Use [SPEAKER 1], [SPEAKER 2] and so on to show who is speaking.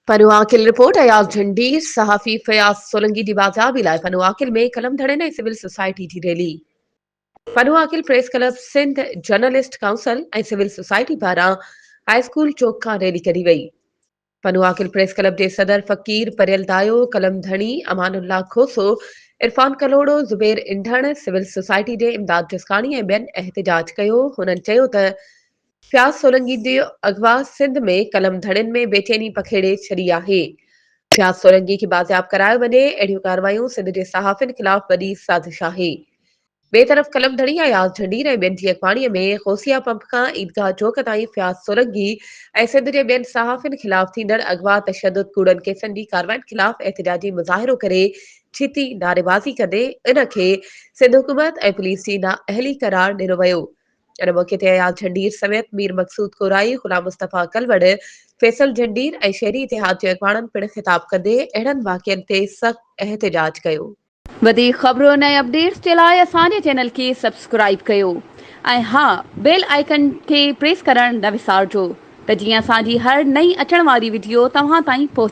[SPEAKER 1] Pano Aqil, report, Ayaz Jhandir, صحافي فياض سولنگي جي بازيابي لاء پنوعاقل ۾ قلم ڌڻين ۽ سول سوسائٽي جي rally, Pano Aqil press club, Sindh journalist council ۽ civil society پاران هاء اسڪول چوڪ کان ريلي ڪڍي وئي. پنوعاقل پريس ڪلب جي صدر فقير پريل دايو، قلم ڌڻي امان الله کوسو، عرفان ڪلهوڙو، زبير انڍڻ، سول سوسائٽي جي امداد جسڪاڻي ۽ ٻين احتجاج ڪيو. هنن چيو ته فياض سولنگي جي اغوا سنڌ ۾ قلم ڌڻين ۾ بيچيني پکيڙي ڇڏي آهي. فياض سولنگي کي بازياب ڪرايو وڃي، اهڙيون ڪارروايون سنڌ جي صحافين خلاف وڏي سازش آهي. ٻئي طرف قلم ڌڻي اياز جهنڊير ۽ ٻين جي اڳواڻي ۾ غوثيه پمپ کان عيدگاهه چوڪ تائين فياض سولنگي ۽ سنڌ جي ٻين صحافين خلاف ٿيندڙ اغوا، تشدد، ڪوڙن ڪيسن جي ڪاررواين خلاف احتجاجي مظاهرو ڪري ڇتي نعريبازي ڪندي ان کي سنڌ حڪومت ۽ پوليس جي نااهلي قرار ڏنو ويو. ان موقعي تي اياز جهنڊير سميت مير مقصود ڪورائي، غلام مصطفيٰ ڪلوڙ، فيصل جهنڊير ۽ شهري اتحاد جي اڳواڻن پڻ خطاب ڪندي اهڙن واقعن تي سخت احتجاج ڪيو. وڌيڪ خبرن ۽ اپڊيٽس جي لاء اسان جي چينل کي سبسڪرائيب ڪيو ۽ ها بيل آئيڪن کي پريس ڪرڻ نه وسارجو ته جيئن اسان جي هر نئين اچڻ واري وڊيو توهان تائين پهچي.